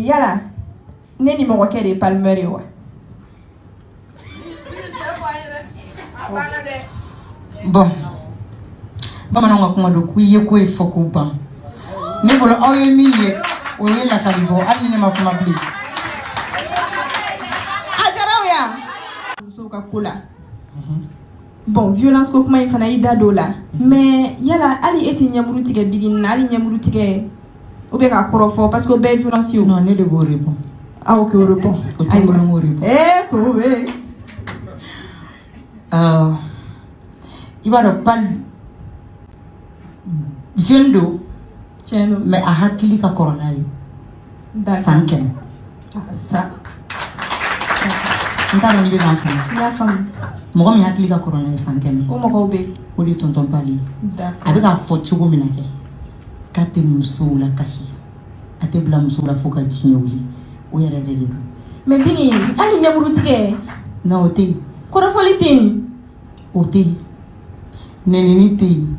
Yala ne ni mɔgɔkɛ de ye Palmer ye wa? Bon, bamananw ka kuma don ko i ye ko ye fɔ ko ban. Ne bolo aw ye min ye o ye lakali bɔ hali ni ne ma kuma bilen. A diyara aw ye wa? Musow ka ko la. Bon, violence ko kuma in fana i da don o la. Mais yala hali e tɛ ɲɛmuru tigɛ bigini na, hali ɲɛmuru tigɛ ou bien k'a kɔrɔfɔ parce que o bɛɛ ye violence ye o. Non, ne de b'o répond. Ah ok, o répond. O tɛ n bolo n k'o répond. Eh ko bɛ. I b'a dɔn Pal jeune don. Tiɲɛ don. Mais a hakili ka kɔrɔ n'a ye. San 100. Ah sa. N t'a dɔn n'i bɛ k'an faamu. N y'a faamu. Mɔgɔ min hakili ka kɔrɔ n'a ye san 100. O mɔgɔw bɛ yen. O de ye tonton Pal ye. D'accord. A bɛ k'a fɔ cogo min na kɛ. K'a tɛ musow la kasi, a tɛ bila musow la fo ka diɲɛ wuli, o yɛrɛ yɛrɛ de don. Mais Bini, hali ɲɛmuru tigɛ. Non, o tɛ yen. Kɔrɔfɔli tɛ yen. O tɛ yen. Nɛnini tɛ yen,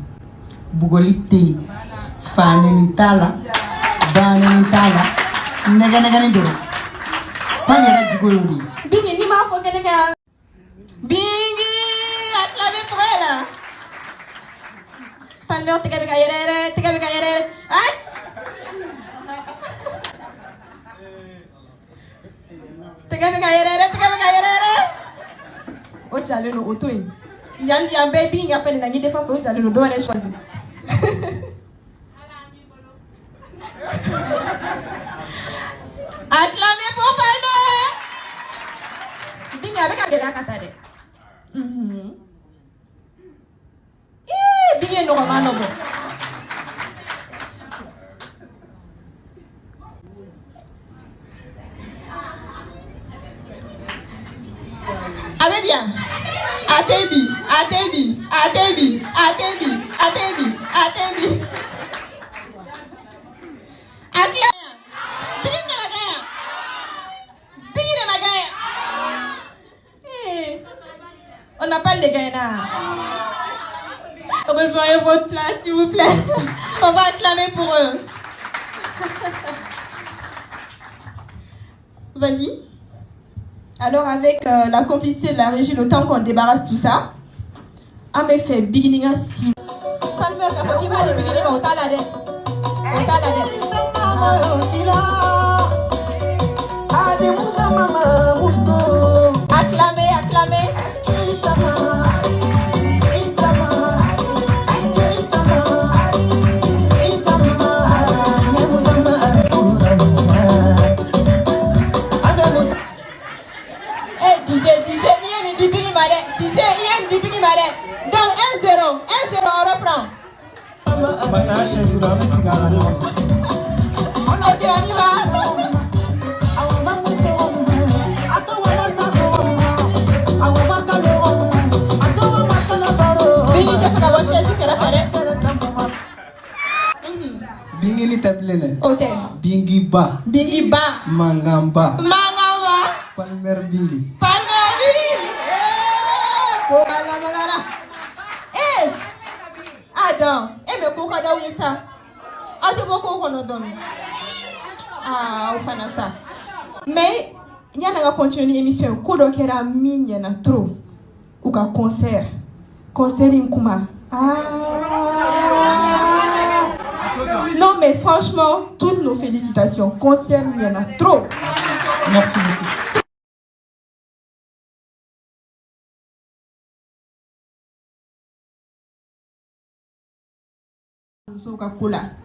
bugɔli tɛ yen, fa nɛni t'a la, ba nɛni t'a la, nɛgɛ nɛgɛni dɔrɔn. Pal yɛrɛ jogo y'o de ye. Bini, n'i m'a fɔ kɛnɛ kan. Bingi, acclamez pour elle. Palmer tɛgɛ bɛ ka yɛrɛ yɛrɛ, tɛgɛ bɛ ka yɛrɛ yɛrɛ. At! Tɛgɛ bɛ ka yɛrɛ yɛrɛ, tɛgɛ bɛ ka yɛrɛ yɛrɛ. O jalen don, o to yen. Yan yan bɛɛ Bingi ka fɛn de la, n ye défense, o jalen don, dɔ wɛrɛ choisi. Acclamez pour Palmer. Bingi a bɛ ka gɛlɛya ka taa dɛ. Ee, Bingi ye nɔgɔman dɔ bɔ. A bɛ bi yan. A tɛ bi, a tɛ bi, a tɛ bi, a tɛ bi, a tɛ bi, a tɛ bi. A tila yan. Bingi de ma kɛ yan. Bingi de ma kɛ yan. Eh, on n'a pas le gagnant. Rejoignez votre place, s'il vous plaît. On va acclamer pour eux. Vas-y. Alors, avec la complicité de la régie, le temps qu'on débarrasse tout ça, ah, mais fait beginning à 6. Palmer, quand il va aller beginning, on t'a la dette. On t'a la dette. Acclamez, acclamez. DJ, DJ, i ye nin di Biggi ma dɛ. DJ, i ye nin di Biggi ma dɛ. Donc 1 0 1 0, on reprend. Masaya chaise don, an bɛ sigi a kan ɲɔgɔn fɛ. Ok, on y va. Biggi tɛ fɛ ka bɔ chaise kɛrɛfɛ dɛ. Bingini tɛ bilen dɛ. O tɛ. Bingiba. Biggi ba. Mankanba. Mankan ba. Palmer Bingi. Palmer Bingi. Ko ba lamagara. Eh, Adam, e mais ko ka d'aw ye sa. Aw tɛ bɔ ko kɔnɔ dɔɔni. Ah, aw fana sa. Mais yanni an ka continuer ni émission ye, ko dɔ kɛra min ɲɛna trop. U ka concert. Concert in kuma. Ah. Non mais franchement, toutes nos félicitations. Concert ɲɛna trop. Merci beaucoup. Musow ka ko la.